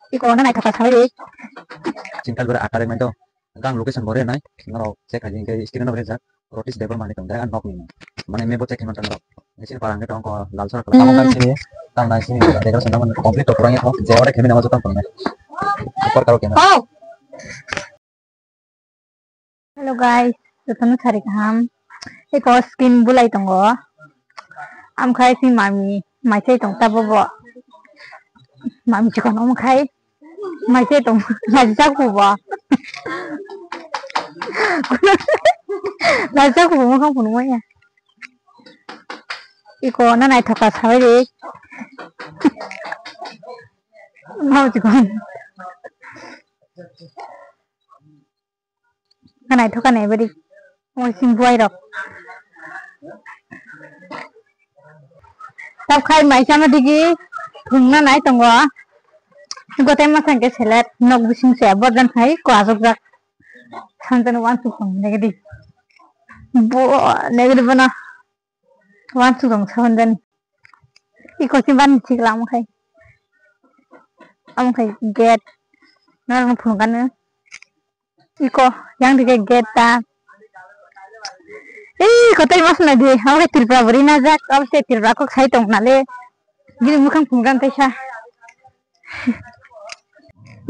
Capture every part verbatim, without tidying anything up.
Iko na naithoka sawi ri. Chintal gora atarek mai to. Gang location bore nai. Norok check khai jingke screen no rejak. Rotis Debbarma ni tong dai, ang nok ni. Mane mebo check khai man tang rok. Nisi parang ke tong ko lal sora. Hmm. Tamo kan sini, tang nai sini, decoration tamo complete to purang ya, je order kemi nama jutang purang. Super karo kena. Oh. Hello guys, jotono sari kaham. Eko skin bulai tongo. Amkhai si mami, mai chai tong tabo bo. Mami chikon amkhai. Mai se tong, lajak hubo. Lajak hubo, mokhang phunukmaya. Iko na naithoka sabai de. Mau chikon. Kanai thoka nai bari. Oi sing buai rok. Tab khai mai sama digi. Thungna nai tongo. Gote masang ke selet. Nok bising se bordan khai ko asok jak. Sanjani wan sukong negedi. Bo negedi bona. Wan sukong sanjani. Iko si ban chik lam khai. Am khai get. Narang phunukani. Iko, yang dige gate ta. Ih, kotai mas na di, abo ke Tripura buri na jak, abo se Tripura kok sai tong na le. Gini mukhang phungran taisa.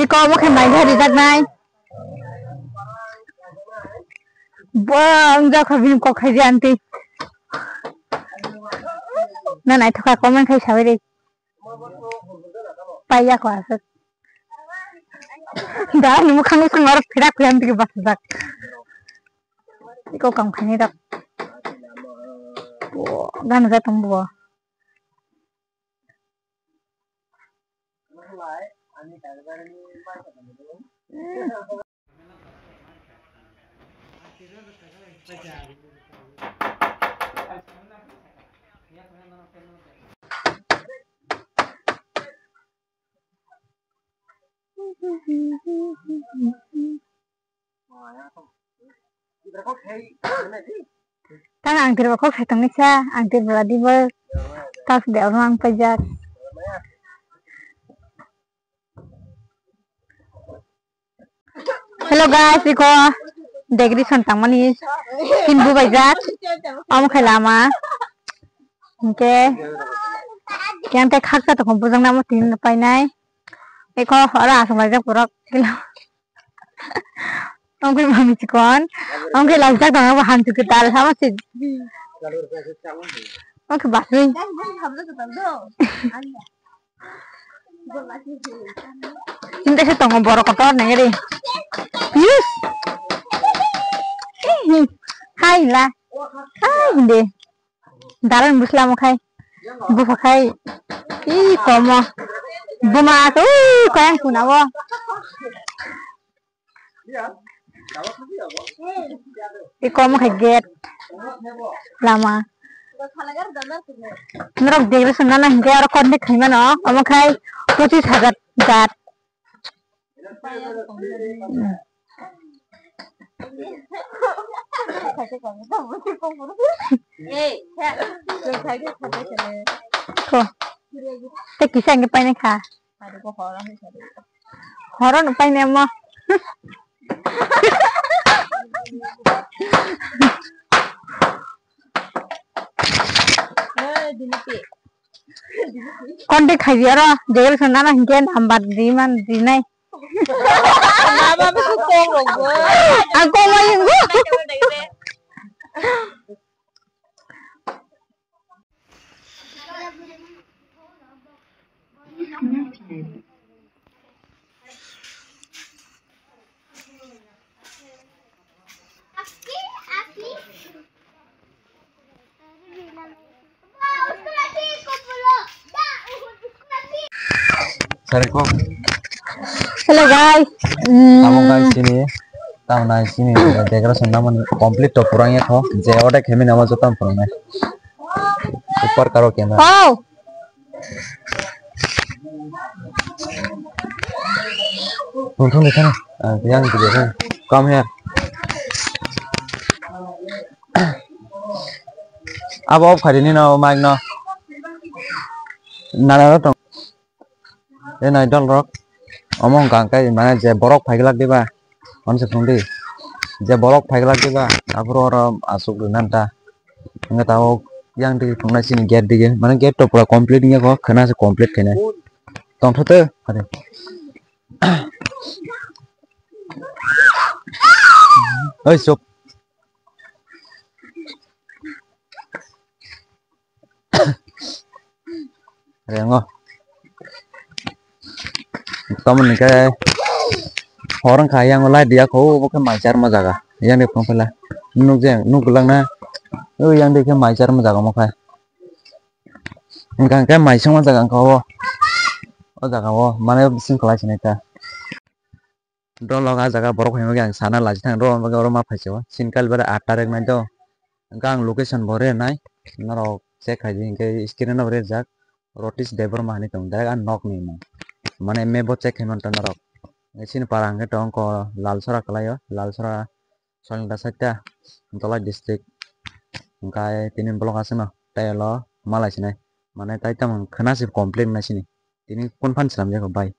Iko, abo ke mai jari jak nai. Ba, ang jak kha bini kok khai di anti. Na nai thoka comment khai sawi re. Paiya ko aswk. Da ni mukhang usung orok phirak phirak digi basajak. Iko kam khaini dak. Bo, gana ja tong bo. Tang ang tirba kok sai tongni sa, ang tirba di bo tas de oro ang pajak. Hello guys, iko decoration tangmani tin bu baijak. Omo khai lama. Hingke kiyang tei khaksa tongkho bujang namo tin painai. Iko oro asong laijak borok. Omo khai mami chikon. Omo khai laijak tongma bo hamchwk kwtal sama se. Omo khai basui. Hingke se tongo borok kotor nengri. Yes. Hai la. Hai hindi. Dalan buslamo khai. Bupha khai. Ih, komo. Buma ko, ih, koyang kuna bo. Iko omo khai gate lama. Norok decoration nana hinkhe aro contact khaimano, omo khai pochis hajar jat. Ko. Tei kisa hinkhe painai kha. Horo no paine mo. Contact khai di aro, decoration nana hinkhe number di man di nai. Ang kok mai hingo. Sari ko. Hello guys. Tamo guys sini, tamo nai sini decoration namani complete to purang ya kho. Je order khemi nama joto purang nai. Super karo kena. Wow. Thung thung ni thang. Ah, yang tu dia. Come here. Abo off khai di nini no mic no. Nana no tong. E nai dol rok. Omo hwnkha hwnkhe mane je borok phaiglak diba, mani se phunukdi, je borok phaiglak diba, aphuru oro aswk rwna ta. Hwnkhe tabuk yang digi thungnai chini gate digi, mane gate to pura complete wngya kho, khwna se complete khainai. Tongthoto, are. Oi, chop. Rengo. Tamoni khe hor wngkha, yang light ya kho, obo khe mai charma jaga. Yang de phang phela. Nuk je, nuk lang na. O yang de khe mai charma jaga mo khe. Hwnkha hwnkhe mai songma jaga wngkha obo. O jaga o mane bising kwlai sinai ta. Dolok ah jaga borok hai magi ang sana laji thang, oro ma phaisa o. Chini kal bere aat tarik nai do. Hwnkhe ang location bo re nai. Norok check khai di, hwnkhe screen o rejak. Rotish Debbarma hinwi tong, direct ang nok ni mung. Mane map bo check khai manta norok. Chini para hwnkhe tong ko Lalsora kwlai o. Lalsora Soilingta side ta, Dholai district. Hwnkhe tini vlog aswkno tei ulo malai sinai. Mane tai tamo khwna se complete wngna sini. Tini phone phan slamjak bai.